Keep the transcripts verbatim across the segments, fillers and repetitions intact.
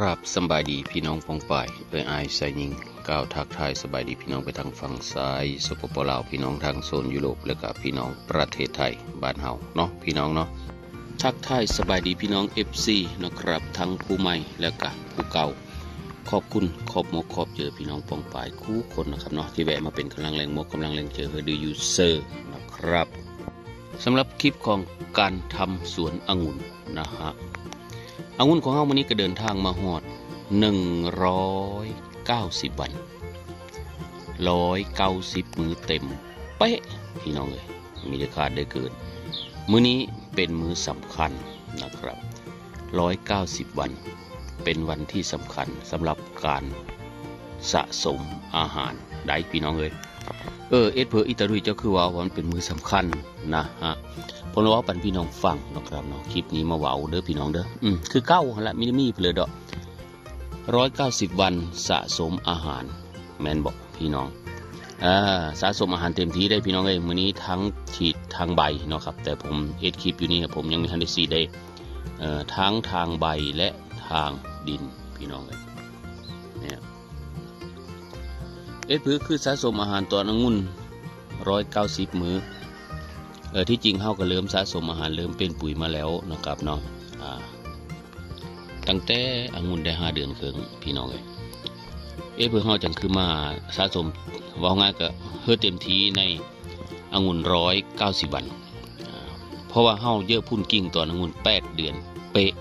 ครับ สำบายดีพี่น้องปองปาย เอ้ยอ้ายชายหญิง กล่าวทักทายสบายดีพี่น้องไปทางฝั่งซ้าย สปป ลาว พี่น้องทางโซนยุโรป และก็พี่น้องประเทศไทยบ้านเฮาเนาะ พี่น้องเนาะ ทักทายสบายดีพี่น้อง เอฟซี นะครับ ทั้งผู้ใหม่และก็ผู้เก่า ขอบคุณขอบมกขอบใจพี่น้องปองปายคู่คนนะครับเนาะ ที่แวะมาเป็นกำลังแรงมกกำลังแรงใจให้ดูยูเซอร์นะครับ สำหรับคลิปของการทำสวนองุ่นนะฮะ องุ่นของเฮามื้อนี้ก็เดินทางมาฮอด หนึ่งร้อยเก้าสิบ วัน ร้อยเก้าสิบ มื้อเต็มเป๊ะ พี่น้องเอ้ย มีได้ขาดได้เกิน มื้อนี้เป็นมื้อสำคัญนะครับ ร้อยเก้าสิบ วัน เป็นวันที่สำคัญสำหรับการสะสมอาหารได้พี่น้องเอ้ย เออ เอสเพิร์กอิตาลีเจ้าคือว่ามันเป็นมื้อสำคัญนะฮะ ผมเลยเว้าปันพี่น้องฟังนะครับเนาะ คลิปนี้มาเว้าเด้อพี่น้องเด้อ อืม คือเก่าหั่นละ มีได้มีไปเลยดอก ร้อยเก้าสิบ วันสะสมอาหาร แม่นบ่พี่น้อง อ่า สะสมอาหารเต็มที่ได้พี่น้องเอ้ย มื้อนี้ทั้งฉีดทางใบเนาะครับ แต่ผมเฮ็ดคลิปอยู่นี่ ผมยังไม่ทันได้ฉีดได้ เอ่อ ทั้งทางใบและทางดินพี่น้องเอ้ย เนี่ย เอสเพิร์กคือสะสมอาหารตอนองุ่น ร้อยเก้าสิบ มื้อ เออ ที่จริงเฮาก็เริ่มสะสมอาหาร เริ่มเป็นปุ๋ยมาแล้วนะครับเนาะ อ่า ตั้งแต่องุ่นได้ห้าเดือนครึ่งพี่น้องเอ้ย เอสเพิร์กเฮาจังคือมาสะสม เว้าง่ายก็เฮ็ดเต็มที่ในองุ่น ร้อยเก้าสิบ วัน อ่า เพราะว่าเฮาเยอะพุ่นกิ่งตอนองุ่น แปด เดือนเป๊ะ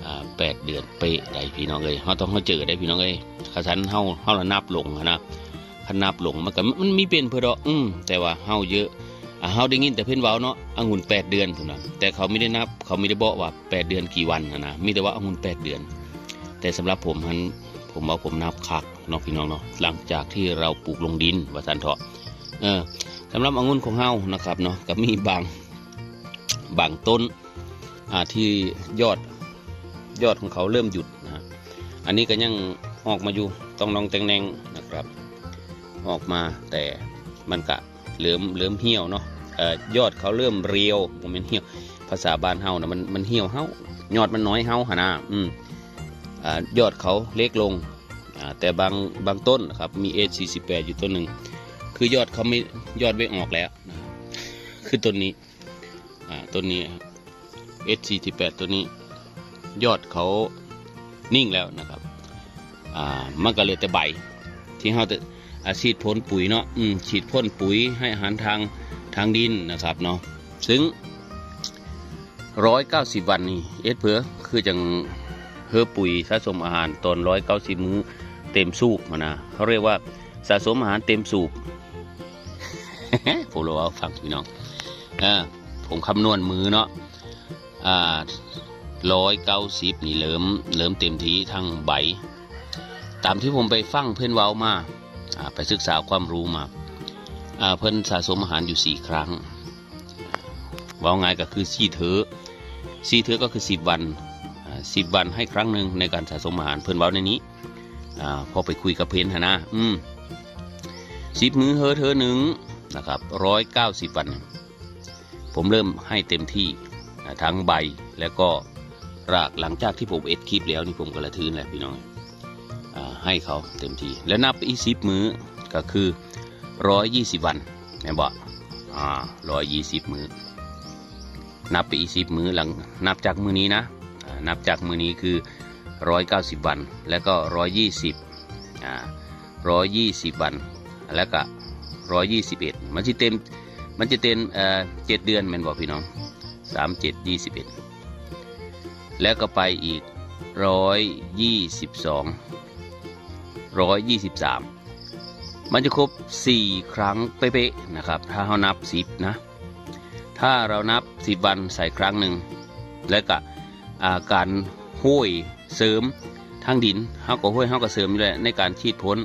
อ่า แปด เดือนเป๊ะได้พี่น้องเอ้ย เฮาต้องเฮาเจอได้พี่น้องเอ้ย คันซั้นเฮา เฮาละนับลงหั้นนะ คันนับลงมันก็ มันมีเป็นเพิ่นดอก อืม แต่ว่าเฮาเยอะ อ่า เฮาได้ยินแต่เพิ่นเว้าเนาะ องุ่น แปด เดือนพุ่นน่ะ แต่เขาไม่ได้นับ เขาไม่ได้บอกว่า แปด เดือนกี่วันหั้นนะ มีแต่ว่าองุ่น แปด เดือน แต่สำหรับผมหั้น ผมว่าผมนับคักเนาะพี่น้องเนาะ หลังจากที่เราปลูกลงดิน ว่าซั่นเถาะ เออ สำหรับองุ่นของเฮานะครับเนาะ ก็มีบาง บางต้น อ่า ที่ยอด ยอดของเขาเริ่มหยุดนะฮะ อันนี้ก็ยังออกมาอยู่ ต้องนองแตงแนงนะครับ ออกมา แต่มันก็เริ่ม เริ่มเหี่ยวเนาะ เอ่อ ยอดเขาเริ่มเรียว บ่แม่นเหี่ยว ภาษาบ้านเฮานะ มัน มันเหี่ยวเฮา ยอดมันน้อยเฮาหั่นนะ อืม อ่า ยอดเขาเล็กลง อ่า แต่บาง บางต้นนะครับ มี เอส สี่สิบแปด อยู่ต้นหนึ่ง คือยอดเขาไม่ ยอดไม่ออกแล้วนะ คือต้นนี้ อ่า ต้นนี้ เอส สี่สิบแปด ต้นนี้ ยอดเขานิ่งแล้วนะครับ อ่า มันก็เหลือแต่ใบ ที่เฮาจะ อ่า ฉีดพ่นปุ๋ยเนาะ อืม ฉีดพ่นปุ๋ยให้อาหารทาง ทางดินนะครับเนาะ ซึ่ง ร้อยเก้าสิบ วันนี่ เอสเพิร์กคือจังเฮอปุ๋ยสะสมอาหารตอน ร้อยเก้าสิบ มื้อเต็มสูบหั้นนะ เขาเรียกว่าสะสมอาหารเต็มสูบ ผมเลยเว้าฟังพี่น้อง อ่า ผมคำนวณมื้อเนาะ อ่า ร้อยเก้าสิบ นี่เริ่ม เริ่มเต็มที่ทางใบ ตามที่ผมไปฟังเพิ่นเว้ามา อ่า ไปศึกษาความรู้มา อ่า เพิ่นสะสมอาหารอยู่สี่ครั้ง เว้าง่ายก็คือสี่เทื่อ สี่เทื่อก็คือสิบวัน อ่า สิบวันให้ครั้งหนึ่งในการสะสมอาหาร เพิ่นเว้าในนี้ อ่า พอไปคุยกับเพิ่นหั้นนะ อืม สิบมื้อเฮอเทื่อหนึ่งนะครับ ร้อยเก้าสิบ วัน ผมเริ่มให้เต็มที่ อ่า ทั้งใบแล้วก็ราก หลังจากที่ผมเอ็ดคลิปแล้วนี่ผมก็ละทืนแล้วพี่น้อง อ่า ให้เขาเต็มที่ แล้วนับไปอีกสิบมื้อก็คือ ร้อยยี่สิบ วัน แม่นบ่ อ่า ร้อยยี่สิบ มื้อ นับไปอีกสิบมื้อ หลังนับจากมื้อนี้นะ อ่า นับจากมื้อนี้คือ ร้อยเก้าสิบ วัน แล้วก็ ร้อยยี่สิบ อ่า ร้อยยี่สิบ วัน แล้วก็ ร้อยยี่สิบเอ็ด มันสิเต็ม มันจะเต็ม เอ่อ เจ็ดเดือนแม่นบ่พี่น้อง สาม เจ็ด ยี่สิบเอ็ด แล้วก็ไปอีก ร้อยยี่สิบสอง ร้อยยี่สิบสาม มันจะครบสี่ครั้งเป๊ะๆนะครับ ถ้าเฮานับสิบนะ ถ้าเรานับสิบวันใส่ครั้งหนึ่ง แล้วก็ อ่า การห้อยเสริมทางดิน เฮาก็ห้อย เฮาก็เสริมอยู่แหละในการฉีดพ่น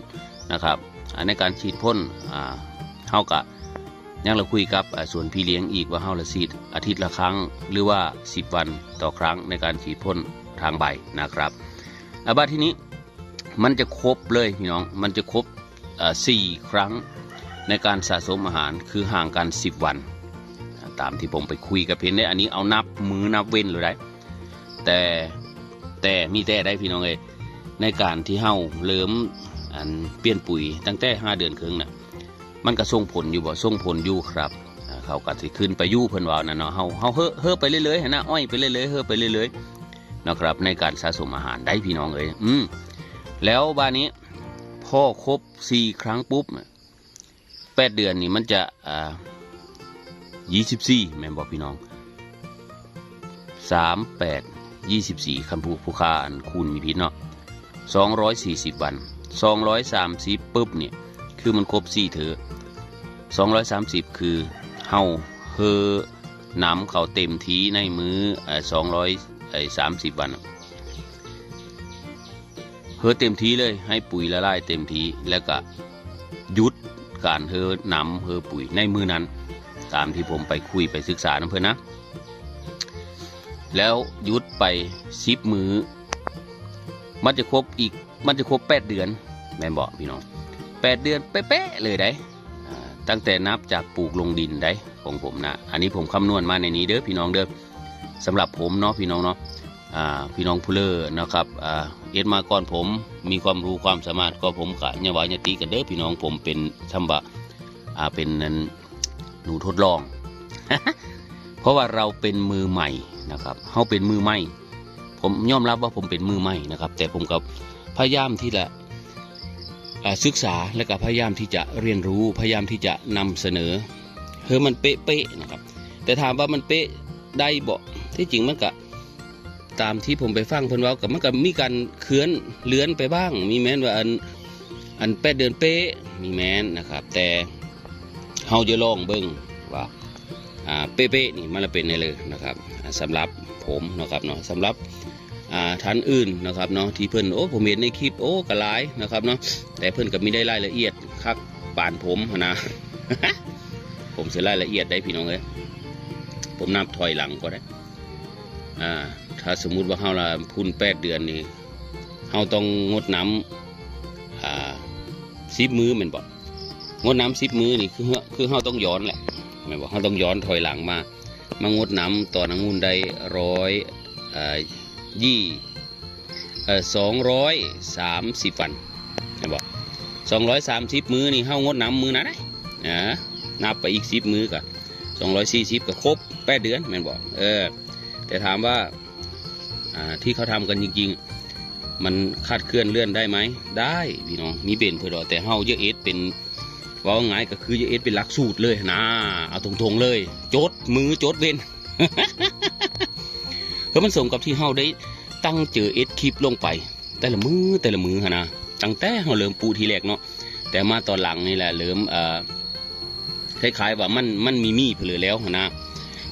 นะครับ อ่า ในการฉีดพ่น อ่า เฮาก็ยังละคุยกับ อ่า สวนพี่เลี้ยงอีกว่าเฮาละฉีดอาทิตย์ละครั้ง หรือว่าสิบวันต่อครั้งในการฉีดพ่นทางใบนะครับ อ่า บัดทีนี้มันจะครบเลยพี่น้อง มันจะครบ เอ่อ สี่ครั้งในการสะสมอาหาร คือห่างกันสิบวัน ตามที่ผมไปคุยกับเพิ่นได้ อันนี้เอานับมื้อนับเว้นเลยได้ แต่ แต่ แต่มีแต่ได้พี่น้องเอ้ย ในการที่เฮาเริ่มอันเปลี่ยนปุ๋ยตั้งแต่ห้าเดือนครึ่งน่ะ มันก็ส่งผลอยู่บ่ ส่งผลอยู่ครับ อ่า เขาก็สิขึ้นไปอยู่ เพิ่นว่านั่นเนาะ เฮา เฮาเฮอะ เฮอะไปเรื่อยๆ หั้นนะ อ้อยไปเรื่อยๆ เฮอะไปเรื่อยๆ นะครับ ในการสะสมอาหารได้พี่น้องเอ้ย อืม แล้วบาดนี้ พอครบสี่ครั้งปุ๊บน่ะ แปดเดือนนี่มันจะ อ่า ยี่สิบสี่ แม่นบ่พี่น้อง สาม แปด ยี่สิบสี่ คันผู้ ผู้ค้าอันคูณมีพิษเนาะ สองร้อยสี่สิบ วัน สองร้อยสามสิบ ปุ๊บเนี่ย คือมันครบสี่เทื่อ สองร้อยสามสิบ คือเฮาเฮอน้ำเขาเต็มที่ในมื้อ เอ่อ สองร้อย เอ่อ สามสิบ วันน่ะ เฮอเต็มที่เลย ให้ปุ๋ยละลายเต็มที่ แล้วก็หยุดการเฮอน้ำเฮอปุ๋ยในมื้อนั้น ตามที่ผมไปคุยไปศึกษานำเพิ่นนะ แล้วหยุดไปสิบมื้อ มันจะครบอีก มันจะครบแปดเดือน แม่นบ่พี่น้อง แปดเดือนเป๊ะๆเลยได้ อ่า ตั้งแต่นับจากปลูกลงดินได้ของผมนะ อันนี้ผมคำนวณมาในนี้เด้อพี่น้องเด้อ สำหรับผมเนาะพี่น้องเนาะ อ่า พี่น้องผู้เลอนะครับ อ่า เฮ็ดมาก่อนผม มีความรู้ความสามารถก็ผมกะอย่าว่าอย่าติกันเด้อพี่น้อง ผมเป็นช่ำว่า อ่า เป็นนั่นหนูทดลอง เพราะว่าเราเป็นมือใหม่นะครับ เฮาเป็นมือใหม่ ผมยอมรับว่าผมเป็นมือใหม่นะครับ แต่ผมก็พยายามที่จะ อ่า ศึกษา และก็พยายามที่จะเรียนรู้ พยายามที่จะนำเสนอ เฮอมันเป๊ะๆนะครับ แต่ถามว่ามันเป๊ะได้บ่ ที่จริงมันก็ ตามที่ผมไปฟังเพิ่นเว้าก็ มันก็มีการเคลื่อนเลือนไปบ้าง มีแม่นว่าอัน อันแปดเดือนเป๊ะ มีแม่นนะครับ แต่เฮาจะลองเบิ่งว่า อ่า เป๊ะๆนี่มันละเป็นแนวใดนะครับ อ่า สำหรับผมเนาะครับเนาะ สำหรับ อ่า ท่านอื่นนะครับเนาะ ที่เพิ่น โอ้ ผมเห็นในคลิป โอ้ ก็หลายนะครับเนาะ แต่เพิ่นก็มีได้รายละเอียดคักปานผมหั้นนะ ผมสิรายละเอียดได้พี่น้องเอ้ย ผมนับถอยหลังก็ได้ อ่า ถ้าสมมุติว่าเฮาละพุ้นแปดเดือนนี่ เฮาต้องงดน้ำ อ่า สิบมื้อแม่นบ่ งดน้ำสิบมื้อนี่คือเฮา คือเฮาต้องย้อนแหละ แม่นบ่ เฮาต้องย้อนถอยหลังมา มางดน้ำตอนองุ่นได้ร้อย อ่า ยี่ เอ่อ สองร้อยสามสิบ วัน แม่นบ่ สองร้อยสามสิบมื้อนี่เฮางดน้ำมื้อนั้นเด้ อ่า นับไปอีกสิบมื้อก็ สองร้อยสี่สิบ ก็ครบแปดเดือนแม่นบ่ เออ แต่ถามว่า อ่า ที่เขาทำกันจริงๆ มันคลาดเคลื่อนเลื่อนได้ไหม ได้พี่น้อง มีเป็นเพิ่นดอก แต่เฮาอย่าเฮ็ดเป็น เว้าง่ายก็คืออย่าเฮ็ดเป็นหลักสูตรเลยนะ เอาตรงๆเลย จดมื้อจดเว็น เพื่อมันสมกับที่เฮาได้ตั้งใจเฮ็ดคลิปลงไป แต่ละมื้อแต่ละมื้อหั้นนะ ตั้งแต่เฮาเริ่มปลูกทีแรกเนาะ แต่มาตอนหลังนี่แหละเริ่ม เอ่อ คล้ายๆว่ามัน มันมีมีเผลอแล้วหั้นนะ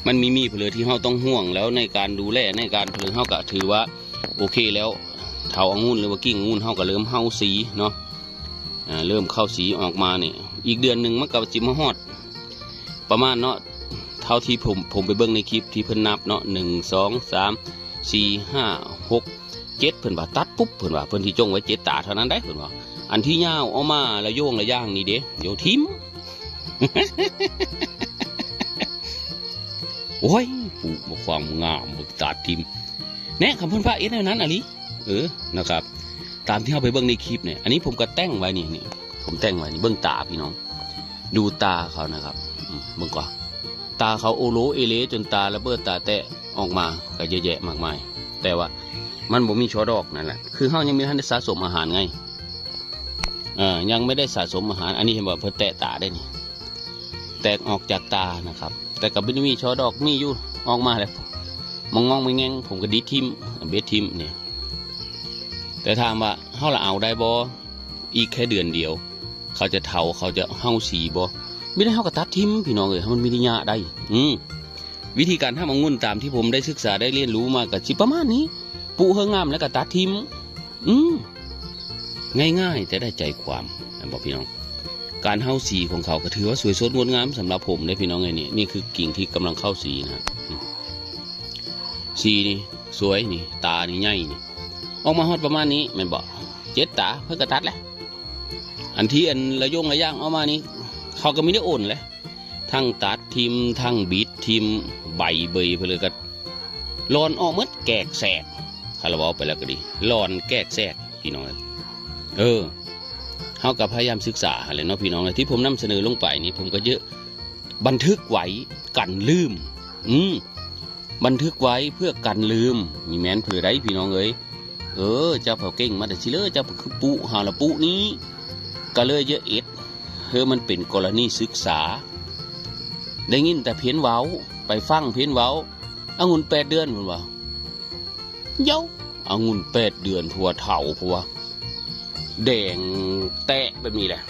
มันมีมีเผลอที่เฮาต้องห่วงแล้วในการดูแลในการเผลอเฮาก็ถือว่าโอเคแล้ว เถาองุ่นหรือว่ากิ่งองุ่นเฮาก็เริ่มเฮาสีเนาะ อ่า เริ่มเข้าสีออกมาเนี่ย อีกเดือนหนึ่งมันก็สิมาฮอด ประมาณเนาะ เท่าที่ผม ผมไปเบิ่งในคลิปที่เพิ่นนับเนาะ หนึ่ง สอง สาม สี่ ห้า หก เจ็ด เพิ่นว่าตัดปุ๊บ เพิ่นว่าเพิ่นสิจงไว้เจ็ดตาเท่านั้นได้ เพิ่นว่า อันที่ยาวออกมาละโยงละย่างนี่เด้ เดี๋ยวทิ่ม โอ้ย ปลูกบ่ความงามบ่ตัดทิ่ม แน่ คันเพิ่นว่าเฮ็ดแนวนั้นอะหลี เออ นะครับ ตามที่เฮาไปเบิ่งในคลิปเนี่ย อันนี้ผมก็แต่งไว้นี่ นี่ ผมแต่งไว้นี่ เบิ่งตาพี่น้อง ดูตาเขานะครับ อืม เบิ่งก่อน ตาเขาโอโลเอเลจนตาระเบิดตาแตกออกมาก็เยอะแยะมากมาย แต่ว่ามันบ่มีช่อดอกนั่นแหละ คือเฮายังไม่ทันได้สะสมอาหารไง เอ่อ ยังไม่ได้สะสมอาหาร อันนี้เห็นบ่ เพิ่นแตกตาได้นี่ แตกออกจากตานะครับ แต่ก็บ่ได้มีช่อดอก มีอยู่ ออกมาแล้ว มองงองแมงแงง ผมก็ดีดทิ่ม เบ็ดทิ่มนี่ แต่ถามว่าเฮาละเอาได้บ่ อีกแค่เดือนเดียว เขาจะเถา เขาจะเฮาสีบ่ บ่ได้ เฮาก็ตัดทิ่มพี่น้องเอ้ย มันมีระยะได้ อืม วิธีการทำองุ่นตามที่ผมได้ศึกษาได้เรียนรู้มาก็สิประมาณนี้ ปลูกเฮองามแล้วก็ตัดทิ่ม อืม ง่ายๆ แต่ได้ใจความ แม่นบ่พี่น้อง การเฮาสีของเขาก็ถือว่าสวยสดงดงามสำหรับผมเด้อพี่น้องเอ้ย นี่ นี่คือกิ่งที่กำลังเข้าสีนะ อืม สีนี่สวยนี่ ตานี่ใหญ่นี่ ออกมาฮอดประมาณนี้แม่นบ่ เจ็ดตา เพิ่นก็ตัดแล้ว อันที่อันระโยงระย่างออกมานี่ เขาก็มีแต่โอนแหละ ทั้งตัดทิ่ม ทั้งบิดทิ่ม ใบเบยไปเลยก็หล่อนออกหมดแกกแสก ถ้าเราเอาไปแล้วก็ดี หลอนแกกแซกพี่น้องเอ้ย เออ เฮาก็พยายามศึกษาหั่นแหละเนาะพี่น้องเอ้ย ที่ผมนำเสนอลงไปนี่ ผมก็เยอะ บันทึกไว้กันลืม อืม บันทึกไว้เพื่อกันลืม มีแม่นเผื่อได้พี่น้องเอ้ย เออ เจ้าเผาเก่งมาแต่สิเลอ เจ้าคือปุหาละปุนี้ ก็เลยเยอะเอ็ด เฮ้อ มันเป็นกรณีศึกษา ได้ยินแต่เพิ่นเว้า ไปฟังเพิ่นเว้า องุ่นแปดเดือนเพิ่นว่า เย้า องุ่นแปดเดือนผัวเถาผัว แดงแตะแบบนี้แหละ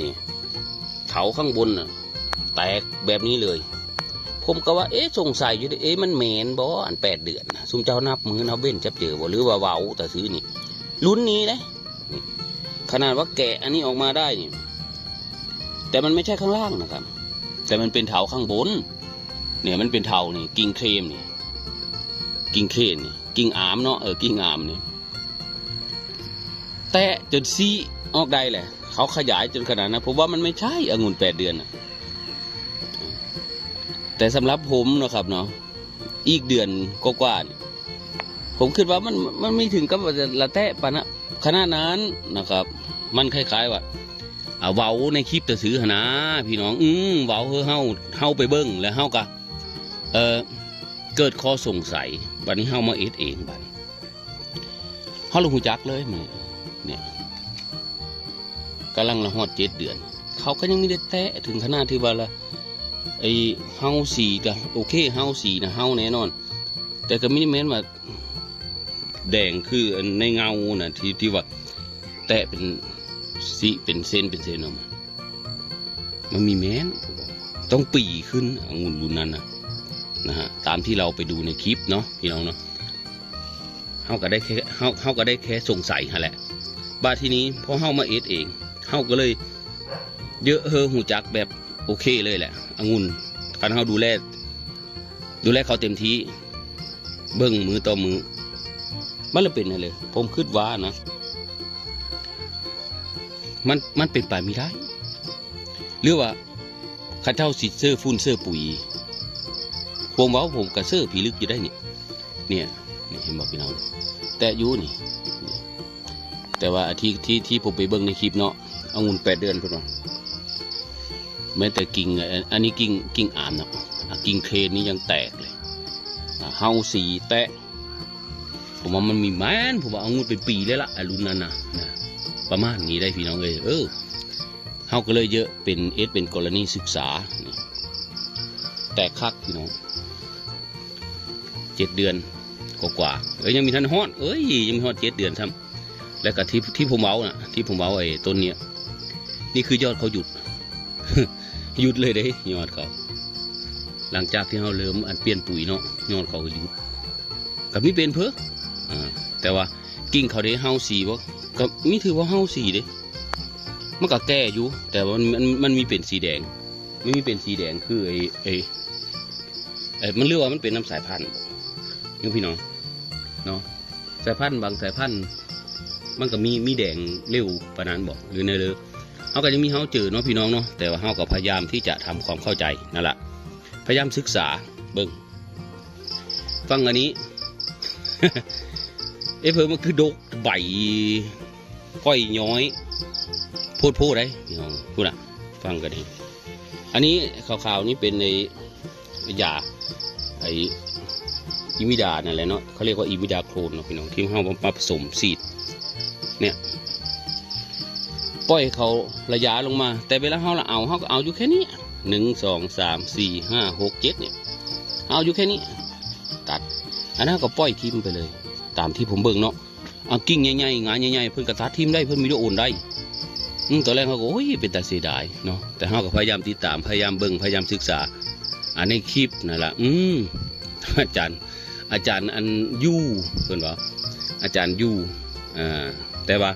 นี่ เถาข้างบนน่ะ แตกแบบนี้เลย ผมก็ว่า เอ๊ะ สงสัยอยู่เด้ เอ๊ะ มันแม่นบ่ อันแปดเดือนน่ะ ซุมเจ้านับมื้อนับเว้นจับเจอบ่ หรือว่าเว้าแต่ซื้อนี่ รุ่นนี้เด้ นี่ ขนาดว่าแกะอันนี้ออกมาได้นี่ แต่มันไม่ใช่ข้างล่างนะครับ แต่มันเป็นเถาข้างบน เนี่ย มันเป็นเถานี่ กิ่งเครนนี่ กิ่งเครนนี่ กิ่งอามเนาะ เออ กิ่งอามนี่ แตะจนซี้ออกได้แหละ เขาขยายจนขนาดนั้น ผมว่ามันไม่ใช่องุ่นแปดเดือนน่ะ แต่สำหรับผมเนาะครับเนาะ อีกเดือนกว่าๆนี่ ผมคิดว่ามัน มันไม่ถึงกับว่าจะละแตะปานนะ ขนาดนั้นนะครับ มันคล้ายๆว่า อ่า เว้าในคลิปแต่ซื้อหั่นนะ พี่น้อง อืม เว้าเฮ้อ เฮา เฮาไปเบิ่งแล้วเฮาก็ เอ่อ เกิดข้อสงสัย บัดนี้เฮามาเอ็ดเองบัดนี้ เฮาละฮู้จักเลยมื้อนี้ เนี่ย กำลังละฮอดเจ็ดเดือน เขาก็ยังไม่ได้แตะถึงขนาดที่ว่าละ ไอ้เฮาสีก็โอเค เฮาสีนะ เฮาแน่นอน แต่ก็ไม่ได้แม่นว่า แดงคืออันในเงาน่ะ ที่ ที่ว่า แตะเป็นสิ เป็นเส้น เป็นเส้นออกมา มันมีแม่น ต้องปีขึ้น องุ่นรุ่นนั้นน่ะ นะฮะ ตามที่เราไปดูในคลิปเนาะ พี่น้องเนาะ เฮาก็ได้แค่ เฮา เฮาก็ได้แค่สงสัยหั่นแหละ บาดทีนี้พอเฮามาเอ็ดเอง เฮาก็เลย เยอะเฮอฮู้จักแบบโอเคเลยแหละ องุ่น คันเฮาดูแล ดูแลเขาเต็มที่ เบิ่งมื้อต่อมื้อ มันเลยเป็นหั่นเลย ผมคิดว่านะ มัน มันเป็นไปไม่ได้ หรือว่าเขาเจ้าสิเซอร์ฟุ่นเซอร์ปุ๋ย ผมเว้าผมก็เซอร์พิลึกอยู่ได้นี่ เนี่ย นี่เห็นบ่พี่น้อง แตะอยู่นี่ แต่ว่าที่ ที่ ที่ผมไปเบิ่งในคลิปเนาะ องุ่นแปดเดือนเพิ่นว่า แม้แต่กิ่ง เอ่อ อันนี้กิ่ง กิ่งอามเนาะ อ่ะ กิ่งเครนนี่ยังแตกเลย อ่ะ เฮาสีแตะ ผมว่ามันมีแม่น ผมว่าองุ่นเป็นปีเลยละ อ่ะ รุ่นนั้นน่ะ นะ ประมาณนี้ได้พี่น้องเอ้ย เออ เฮาก็เลยเยอะเป็น เอ็ดเป็นกรณีศึกษา นี่ แตกคักพี่น้อง เจ็ดเดือนกว่าๆ เอ้ย ยังมีทันฮอด เอ้ย ยังมีฮอดเจ็ดเดือนซ้ำ แล้วก็ที่ ที่ผมเว้าน่ะ ที่ผมเว้าไอ้ต้นเนี้ย นี่คือยอดเขาหยุด หยุดเลยเด้ ยอดเขา หลังจากที่เฮาเริ่มอันเปลี่ยนปุ๋ยเนาะ ยอดเขาก็หยุด ก็มีเป็นเพิ่น อ่า แต่ว่ากิ่งเขาเด้เฮาสีบ่ ก็มีถือว่าเฮาสีเด้ มันก็แก่อยู่ แต่ว่ามัน มัน มันมีเป็นสีแดง มันมีเป็นสีแดงคือไอ้ ไอ้ ไอ้ มันเรียกว่ามันเป็นน้ำสายพันธุ์ ยังพี่น้อง เนาะ สายพันธุ์บางสายพันธุ์ มันก็มี มีแดงเร็วปานนั้นบ่ หรือแนวเด้อ เฮาก็ยังมีเฮาเจอเนาะพี่น้องเนาะ แต่ว่าเฮาก็พยายามที่จะทำความเข้าใจนั่นล่ะ พยายามศึกษาเบิ่ง ฟังอันนี้ เอ้ย เพิ่นมันคือดกใบ ก้อยย้อย โพดโพดได้พี่น้อง พูดน่ะ ฟังก็ดี อันนี้ขาวๆนี่เป็นไอ้ยา ไอ้อิมิดานั่นแหละเนาะ เขาเรียกว่าอิมิดาโคลนเนาะพี่น้อง ที่เฮามาผสมสีด เนี่ย ปล่อยเขาระยะลงมา แต่เวลาเฮาละเอา เฮาก็เอาอยู่แค่นี้ หนึ่ง สอง สาม สี่ ห้า หก เจ็ด เนี่ย เอาอยู่แค่นี้ ตัด อันนั้นก็ปล่อยทิ้งไปเลย ตามที่ผมเบิ่งเนาะ เอากิ่งใหญ่ๆ งาใหญ่ๆ เพิ่นก็ตัดทิ้งได้ เพิ่นมีลูกโอนได้ อืม ตอนแรกเฮาก็ โอ้ย เป็นตาเสียดายเนาะ แต่เฮาก็พยายามติดตาม พยายามเบิ่ง พยายามศึกษา อันในคลิปนั่นล่ะ อืม อาจารย์ อาจารย์อันยู เพิ่นว่า อาจารย์ยู อ่า แต่ว่า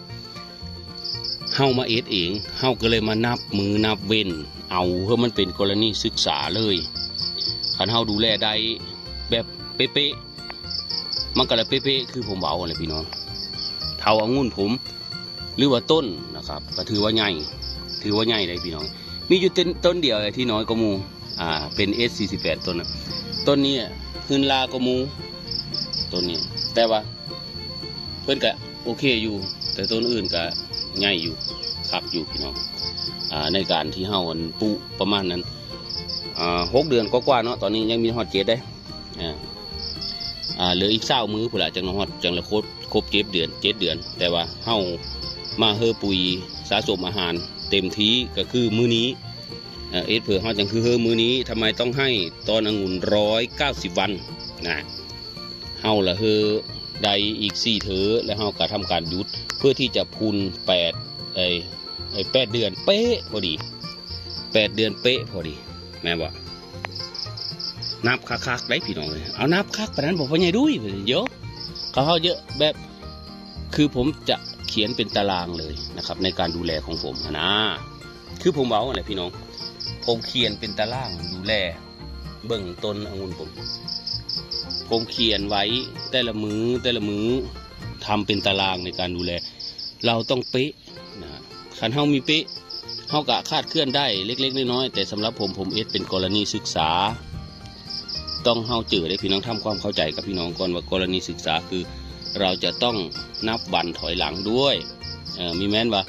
เฮามาเอ็ดเอง เฮาก็เลยมานับมื้อนับเว้น เอาเพื่อมันเป็นกรณีศึกษาเลย คันเฮาดูแลได้แบบเป๊ะๆ มันก็เลยเป๊ะๆ คือผมเว้าหั่นแหละพี่น้อง เถาองุ่นผม หรือว่าต้นนะครับ ก็ถือว่าใหญ่ ถือว่าใหญ่เลยพี่น้อง มีอยู่ต้น ต้นเดียวที่น้อยกว่าหมู่ อ่า เป็น เอส สี่สิบแปด ต้นน่ะ ต้นนี้หื่นลากว่าหมู่ ต้นนี้ แต่ว่า พิ่นก็โอเคอยู่ แต่ต้นอื่นก็ใหญ่อยู่ คักอยู่พี่น้อง อ่า ในการที่เฮาอันปลูกประมาณนั้น อ่า หกเดือนกว่าๆเนาะ ตอนนี้ยังมีฮอดเจ็ดเด้ อ่า อ่า เหลืออีกซาวมื้อพุ้นละ จั่งฮอด จั่งละครบ ครบเจ็ดเดือน เจ็ดเดือน แต่ว่าเฮามาเฮอปุ๋ยสะสมอาหารเต็มที่ก็คือมื้อนี้ เอ่อ เอสเพิ่นเฮาจั่งคือเฮอมื้อนี้ ทำไมต้องให้ตอนองุ่นร้อยเก้าสิบวันนะ เฮาละเฮอได้อีกสี่เถอ แล้วเฮาก็ทำการหยุด เพื่อที่จะพุนแปด เอ้ย เอ้ย แปดเดือนเป๊ะพอดี แปดเดือนเป๊ะพอดี แม่นบ่ นับคักๆได้พี่น้องเอ้ย เอานับคักปานนั้นบ่ พ่อใหญ่ดุ้ย เดี๋ยว เขาเฮาเยอะแบบ คือผมจะเขียนเป็นตารางเลยนะครับ ในการดูแลของผมนะ คือผมเว้าอะไรพี่น้อง ผมเขียนเป็นตารางดูแล เบิ่งต้นองุ่นผม ผมเขียนไว้แต่ละมื้อ แต่ละมื้อ ทำเป็นตารางในการดูแล เราต้องเป๊ะนะ คันเฮามีเป๊ะ เฮากะคลาดเคลื่อนได้เล็กๆน้อยๆ แต่สำหรับผม ผมเอสเป็นกรณีศึกษา ต้องเฮาเจอได้พี่น้อง ทำความเข้าใจกับพี่น้องก่อนว่ากรณีศึกษาคือ เราจะต้องนับวันถอยหลังด้วย เอ่อ มีแม่นว่า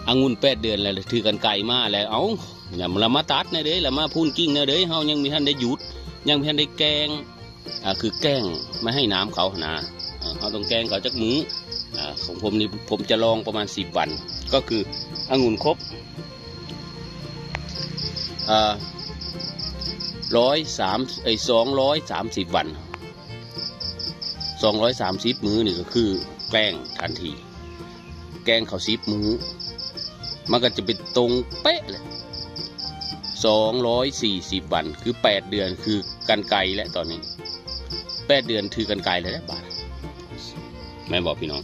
องุ่นแปดเดือนแล้วถือกันไกลมาแล้ว เอ้า อย่ามาละมาตัดแนวเด้ ละมาพุนกิ่งแนวเด้ เฮายังมีทันได้หยุด ยังมีทันได้แกง อ่า คือแกงไม่ให้น้ำเขานะ อ่า เฮาต้องแกงเขาจักมื้อ อ่า ของผมนี่ผมจะลองประมาณสิบวัน ก็คือองุ่นครบ อ่า ร้อยสาม เอ้ย สองร้อยสามสิบวัน สองร้อยสามสิบมื้อนี่ก็คือแกงทันที แกงเขาสิบมื้อ มันก็จะเป็นตรงเป๊ะเลย สองร้อยสี่สิบวัน คือแปดเดือน คือกันไกลแล้วตอนนี้ แปดเดือนถือกันไกลแล้วบาด แม่นบ่พี่น้อง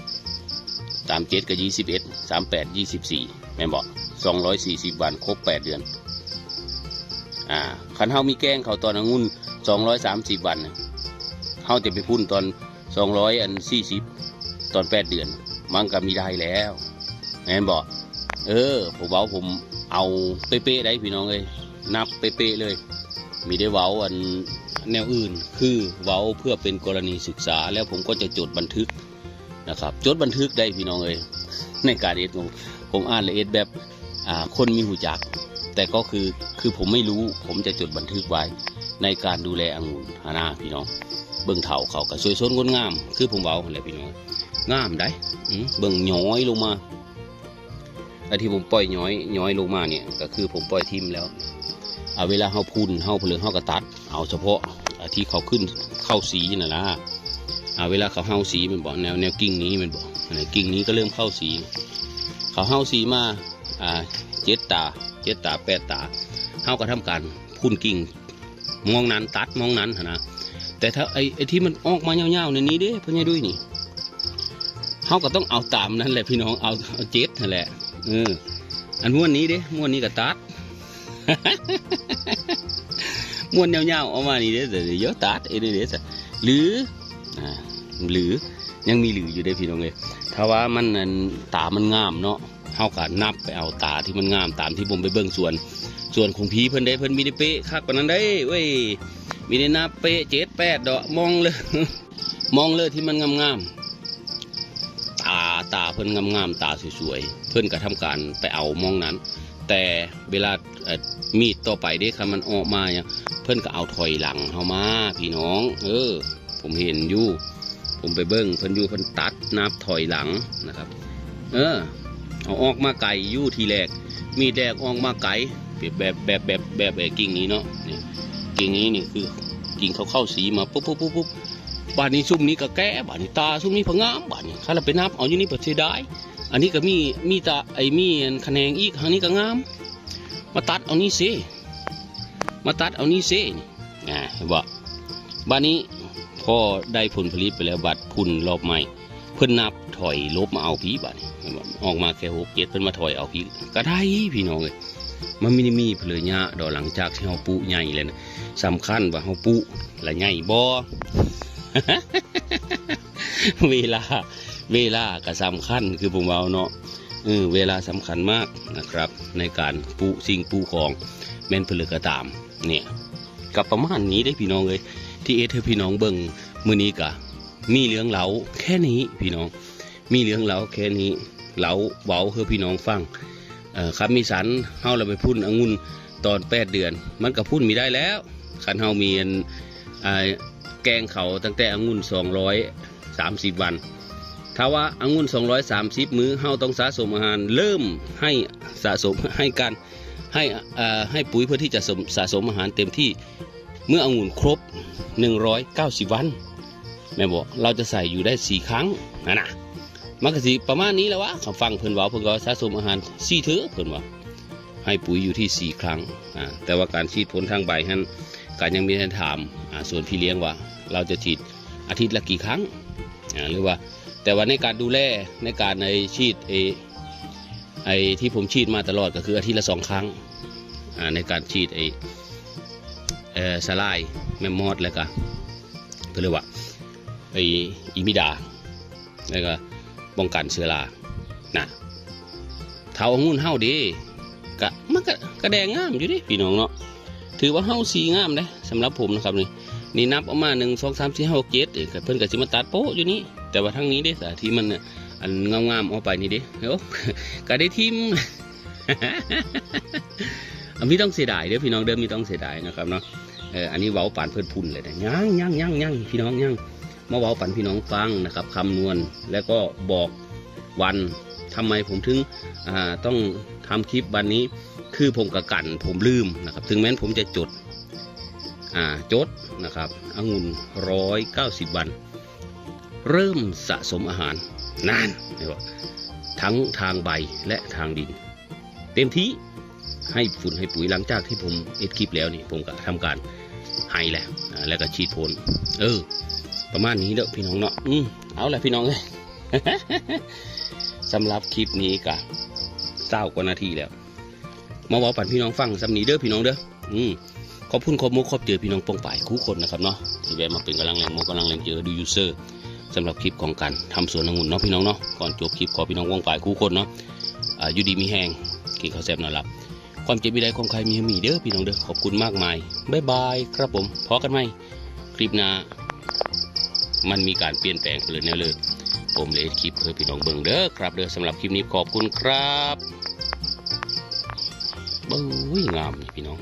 สามเจ็ดกับยี่สิบเอ็ด สามแปด ยี่สิบสี่ แม่นบ่ สองร้อยสี่สิบวัน ครบแปดเดือน อ่า คันเฮามีแกงเขาตอนองุ่น สองร้อยสามสิบวันน่ะ เฮาจะไปพุนตอน สองร้อยอันสี่สิบ ตอนแปดเดือน มันก็มีได้แล้ว แม่นบ่ เออ ผมเว้า ผมเอาเป๊ะๆได้พี่น้องเอ้ย นับเป๊ะๆเลย มีได้เว้าอันแนวอื่น คือเว้าเพื่อเป็นกรณีศึกษา แล้วผมก็จะจดบันทึกนะครับ จดบันทึกได้พี่น้องเอ้ย ในการเอสผม ผมอ่านละเอียดแบบ อ่า คนมีหูจัก แต่ก็คือ คือผมไม่รู้ ผมจะจดบันทึกไว้ ในการดูแลองุ่นหั้นนะพี่น้อง เบิ่งเถาเขาก็สวยสดงดงาม คือผมเว้าหั่นแหละพี่น้อง งามได้ อืม เบิ่งย้อยลงมา อันที่ผมปล่อยย้อย ย้อยลงมาเนี่ย ก็คือผมปล่อยทิ่มแล้ว อ่า เวลาเฮาพุน เฮาเผลอ เฮาก็ตัด เอาเฉพาะ อ่า ที่เขาขึ้น เข้าสีนั่นล่ะ อ่า เวลาเขาเฮาสีแม่นบ่ แนว แนวกิ่งนี้แม่นบ่ อันนี้กิ่งนี้ก็เริ่มเข้าสี เขาเฮาสีมา อ่า เจ็ดตา เจ็ดตา แปดตา เฮาก็ทำการพุนกิ่งมองนั้น ตัดมองนั้นหั้นนะ แต่ถ้าไอ้ ไอ้ที่มันออกมายาวๆในนี้เด้ พ่อใหญ่ดุ้ยนี่ เฮาก็ต้องเอาตามนั้นแหละพี่น้อง เอา เอาเจ็ดนั่นแหละ เออ อันม้วนนี้เด้ ม้วนนี้ก็ตัด ม้วนยาวๆออกมานี่เด้ แต่เดี๋ยวตัดไอ้นี่เด้ หรือ อ่า หรือ ยังมีหรืออยู่เด้พี่น้องเอ้ย ถ้าว่ามันอัน ตามันงามเนาะ เฮาก็นับไปเอาตาที่มันงาม ตามที่ผมไปเบิ่งสวน สวนของพี่เพิ่นเด้ เพิ่นมีได้เป๊ะคักปานนั้นได้เว้ย มีได้นับเป๊ะเจ็ดแปดดอก มองเลย มองเลยที่มันงามๆ ตา ตาเพิ่นงามๆ ตาสวยๆ เพิ่นก็ทำการไปเอามองนั้น แต่เวลา เอ่อ มีดต่อไปเด้ คันมันออกมาเนี่ย เพิ่นก็เอาถอยหลังเฮามา พี่น้อง เออ ผมเห็นอยู่ ผมไปเบิ่งเพิ่นอยู่ เพิ่นตัดนับถอยหลังนะครับ เออ เอาออกมาไกลอยู่ทีแรก มีดแรกออกมาไกล แบบ แบบ แบบ แบบ แบบไอ้กิ่งนี้เนาะ นี่ กิ่งนี้นี่คือกิ่งเขาเข้าสีมาปุ๊บปุ๊บปุ๊บปุ๊บ บาดนี้ซุมนี้ก็แก่ บาดนี้ตาซุมนี้พะงาม บาดนี้คันละไปนับเอาอยู่นี่บ่เสียดาย อันนี้ก็มี มีตา ไอ้มีอันขะแหนงอีก ทางนี้ก็งาม มาตัดเอานี่สิ มาตัดเอานี่สิ นี่ อ่า เห็นบ่ บาดนี้พอได้ผลผลิตไปแล้ว บัดพุนรอบใหม่ เพิ่นนับถอยหลบมาเอาพี้ บาดนี้ เห็นบ่ ออกมาแค่หกเจ็ด เพิ่นมาถอยเอาพี้ ก็ได้พี่น้องเอ้ย มันไม่ได้มีเผลอยะดอก หลังจากที่เฮาปลูกใหญ่แล้วนะ สำคัญว่าเฮาปลูกละใหญ่บ่ เวลา เวลาก็สำคัญ คือผมเว้าเนาะ เออ เวลาสำคัญมากนะครับ ในการปลูกสิ่งปลูกของ แม่นเพิ่นเลยก็ตาม เนี่ย ก็ประมาณนี้เด้พี่น้องเอ้ย ที่เอสให้พี่น้องเบิ่งมื้อนี้ก็มีเรื่องเล่าแค่นี้พี่น้อง มีเรื่องเล่าแค่นี้ เล่าเว้าให้พี่น้องฟัง เอ่อ ครับ มีสัน เฮาละไปพุ่นองุ่นตอนแปดเดือน มันก็พุ่นมีได้แล้ว คันเฮามีอัน อ่า แกงเขาตั้งแต่องุ่นสองร้อยสามสิบวัน ถ้าว่าองุ่นสองร้อยสามสิบมื้อ เฮาต้องสะสมอาหาร เริ่มให้สะสม ให้การ ให้ เอ่อ ให้ปุ๋ยเพื่อที่จะสม สะสมอาหารเต็มที่ เมื่อองุ่นครบหนึ่งร้อยเก้าสิบวัน แม่นบ่ เราจะใส่อยู่ได้สี่ครั้ง นั่นน่ะ มันก็สิประมาณนี้แหละวะ คันฟังเพิ่นเว้า เพิ่นก็สะสมอาหารสี่เทื่อ เพิ่นว่า ให้ปุ๋ยอยู่ที่สี่ครั้ง อ่า แต่ว่าการฉีดพ่นทางใบหั้น ก็ยังมีให้ถาม อ่า ส่วนพี่เลี้ยงว่า เราจะฉีดอาทิตย์ละกี่ครั้ง อ่า หรือว่า แต่ว่าในการดูแล ในการไอ้ฉีด ไอ้ ไอ้ที่ผมฉีดมาตลอดก็คืออาทิตย์ละสองครั้ง อ่า ในการฉีดไอ้ เอ่อ สลายแมมมอส แล้วก็ ก็เรียกว่า ไอ้ อีมิดา แล้วก็ป้องกันเชื้อรา นะ เถาองุ่นเฮาเด้ กะ มันกะ กะแดงงามอยู่เด้พี่น้องเนาะ ถือว่าเฮาสีงามเด้ สำหรับผมนะครับนี่ นี่นับออกมา หนึ่ง สอง สาม สี่ ห้า หก เจ็ด เอ้ย เพิ่นก็สิมาตัดโป๊ะอยู่นี่ แต่ว่าทางนี้เด้ ที่มันน่ะ อันงามๆ ออกไปนี่เด้ เดี๋ยว ก็ได้ทิ่ม อ่ะ มีต้องเสียดายเด้อพี่น้องเด้อ มีต้องเสียดายนะครับเนาะ เออ อันนี้เว้าปานเพิ่นพุ่นเลยนะ ยัง ยัง ยัง ยัง พี่น้องยัง มาเว้าปันพี่น้องฟังนะครับ คำนวณ แล้วก็บอกวัน ทำไมผมถึง อ่า ต้องทำคลิปวันนี้ คือผมกะกั๋น ผมลืมนะครับ ถึงแม้นผมจะจด อ่า จดนะครับ องุ่นร้อยเก้าสิบวัน เริ่มสะสมอาหาร นั่น เห็นบ่ ทั้งทางใบและทางดิน เต็มที่ ให้ฝุ่นให้ปุ๋ย หลังจากที่ผมเอ็ดคลิปแล้วนี่ ผมก็ทำการให้แหละ อ่า แล้วก็ฉีดพ่น เออ ประมาณนี้เด้อพี่น้องเนาะ อืม เอาละพี่น้องเอ้ย สำหรับคลิปนี้ก็เศร้ากว่านาทีแล้ว มาเว้าปันพี่น้องฟังส่ำนี้เด้อพี่น้องเด้อ อืม ขอบคุณขอบมกขอบใจพี่น้องป้องปายคู่คนนะครับเนาะ ที่แวะมาเป็นกำลังแรงมกกำลังแรงเจอดูยูเซอร์ สำหรับคลิปของการทำสวนองุ่นเนาะพี่น้องเนาะ ก่อนจบคลิปขอพี่น้องป้องปายคู่คนเนาะ อ่า อยู่ดีมีแฮง กินข้าวแซ่บนอนหลับ ความเจ็บมีได้ความไข้มีมีเด้อพี่น้องเด้อ ขอบคุณมากมาย บ๊ายบายครับผม พอกันใหม่ คลิปหน้า มันมีการเปลี่ยนแปลงไปเลยแนวเลย ผมเลยเฮ็ดคลิปเพื่อพี่น้องเบิ่งเด้อครับเด้อ สำหรับคลิปนี้ขอบคุณครับ เบ้ยงามนี่พี่น้อง